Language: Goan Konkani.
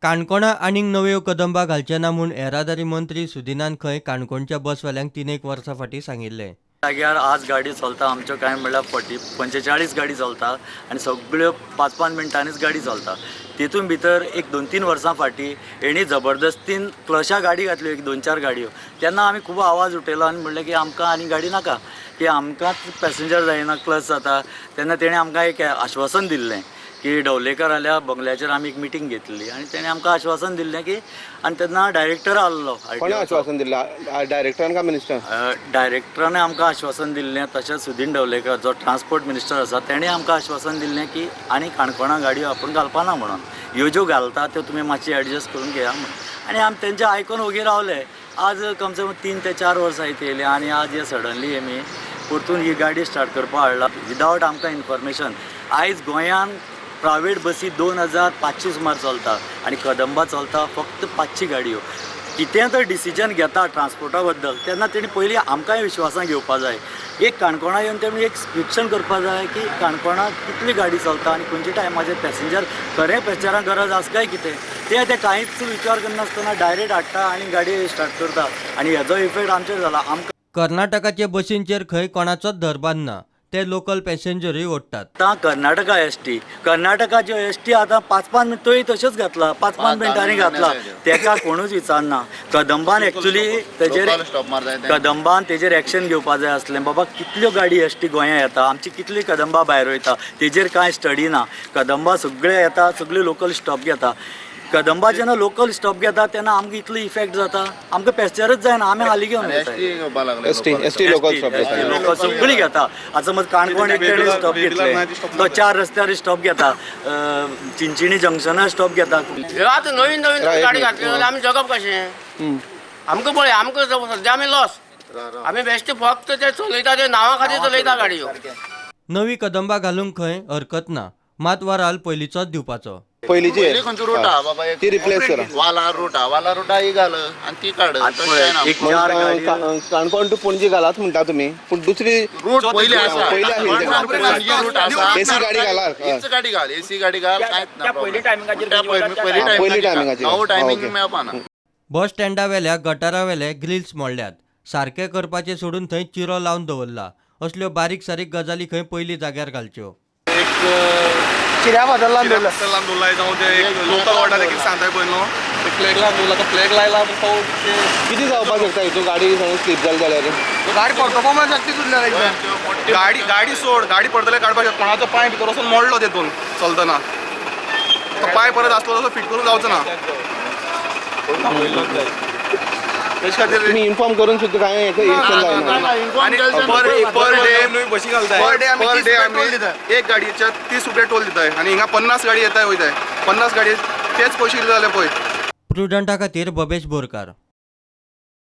काणकोणा आनीक नव्यो कदंबा घालचे ना म्हूण येरादारी मंत्री सुदिनान खंय काणकोणच्या बसवाल्यांक 3-1 वर्सां फाटीं सांगिल्लें. जाग्यार आज गाडी चलता आमच्यो कांय म्हणल्यार 40-45 गाडी चलता आनी सगळ्यो 5-5 मिनटांनीच गाडी चलता. तितून भितर एक 2-3 वर्सां फाटीं हेणी जबरदस्तीन क्लशा गाडी घातल्यो, एक 2-4 गाडयो. तेन्ना आमी खूब आवाज उठयलो आनी म्हणलें की आमकां आनी गाडी नाका, की आमकांच पॅसेंजर जायना, क्लच जाता. तेन्ना तेणें आमकां एक आश्वासन दिल्लें की ढवलेकराल्या बंगल्याचेर आमी एक मिटींग घेतली आनी तेणें आमकां आश्वासन दिल्लें की, आनी तेन्ना डायरेक्टर आहलो. कोणें आश्वासन दिल्लें? डायरेक्टरान काय मिनिस्टर? डायरेक्टरान आमकां आश्वासन दिल्लें, तशेंच सुदीन ढवलेकर जो ट्रान्सपोर्ट मिनिस्टर आसा तेणें आमकां आश्वासन दिल्लें की आनी काणकोणा गाडयो आपूण घालपाना म्हणून, ह्यो ज्यो घालता त्यो तुमी मातशी एडजस्ट करून घेया म्हणून. आनी आमी तेंचे आयकून ओगी रावले. आज कमसे कम 3 ते 4 वर्सां इथे येयली आनी आज हे सडनली आमी परतून ही गाडी स्टार्ट करपाक हाडला विदावट आमकां इन्फॉर्मेशन. आयज गोंयान प्रायवेट बसी 2500 सुमार चलता आनी कदंबा चलता फक्त 500 गाडयो. कितें तर डिसिजन घेता ट्रान्सपोर्टा बद्दल तेन्ना तेणी पयलीं आमकांय विश्वासान घेवपा जाय. एक काणकोणा येवन तेणी एक निरिक्षण करपा जाय की काणकोणा कितली गाडी चलता आनी खंयच्या टायमाचेर पॅसेंजर, खरें पॅसेंजरांक गरज आसा काय कितें ते ते कांयच विचार करनासतना डायरेक्ट हाडटा आनी गाडी स्टार्ट करता आनी हेजो इफेक्ट आमचेर जाला. आमकां कर्नाटकाचे बसींचेर खंय कोणाचोच धरबान ना, ते लोकल पॅसेंजरूय ओडटात. आतां कर्नाटका एस टी, कर्नाटकाच्यो एस टी आतां 5-5 मिनट तोय तश्योच घातला, 5-5 मिनटांनी घातला, तेका कोणूच विचारना. कदंबान एक्चुली तेजेर, कदंबान तेजेर एक्शन घेवपा जाय आसलें. बाबा कितल्यो गाडी एस टी गोंया येता, आमची कितली कदंबा भायर वयता तेजेर कांय स्टडी ना. कदंबा सगळे येता, सगळे लोकल स्टॉप घेता. कदंबा जेन्ना लोकल स्टॉप घेता तेन्ना आमकां इतलो इफेक्ट जाता, आमकां पॅसेंजरच जायना, आमी हाली घेवन S T local stop local सगळी घेता. आतां समज काणकोण एक तेणी स्टॉप घेतले, तो 4 रस्त्यार स्टॉप घेता, चिंचिणी जंक्शनार स्टॉप घेता. आतां नवीन नवीन गाडी घातली जाल्यार आमी जगप कशें? आमकां पळय, आमकां सद्या आमी लॉस. आमी बेश्टे फक्त ते चलयता ते नांवा खातीर चलयता गाडयो. नवी कदंबा घालूंक खंय हरकत ना, मात वराल पयलींचोच दिवपाचो. पयलींची खंयचो रूट आहा बाबा, ती रिप्लेस करा. वाला रूट आहा, वाला रूट ही घाल आनी ती काड. काणकोण टू पणजी घालात म्हणटा तुमी, पूण दुसरी रूट पयली आसा, पयली आशिल्ली एसी गाडी घालात, हीच गाडी घाल, एसी गाडी घाल, कांयच ना. पयली टायमिंगाचेर, पयली टायमिंगाचेर नवो टायमिंग मेळपाना. बस स्टँडा वेल्या गटारा वेले ग्रिल्स मोडल्यात, सारके करपाचे सोडून थंय चिरो लावन दवरला. असल्यो बारीक सारीक गजाली खंय पयली जाग्यार घालच्यो. चिऱ्या फातर लावन दवरला, जावं ते लोकल वॉर्डार कितें सांगताय पळय न्हू, ते फ्लॅग लावन दवरला, तो फ्लॅग लायला तो कितें जावपाक शकता हितून गाडी स्लीप जाली जाल्यार? गाडी परतोवपाक शक्ती उरल्या गाडी, गाडी सोड, गाडी पडटले काडपाक शकता. कोणाचो पांय भितर वचून मोडलो तेतून चलतना, तो पांय परत आसलो तसो फिट करून जावचो ना. तेज खातीर तुमी इन्फॉर्म करून सुद्दां कांय एक्शन जायना. आनी पर डे बशी घालता, पर डे आमी एक गाडयेच्या 30 रुपया टोल दिताय आनी हिंगा 50 गाडी येताय वयताय, 50 गाडये तेच पयशे कितें जाले पळय. प्रुडंटा खातीर बबेश बोरकार.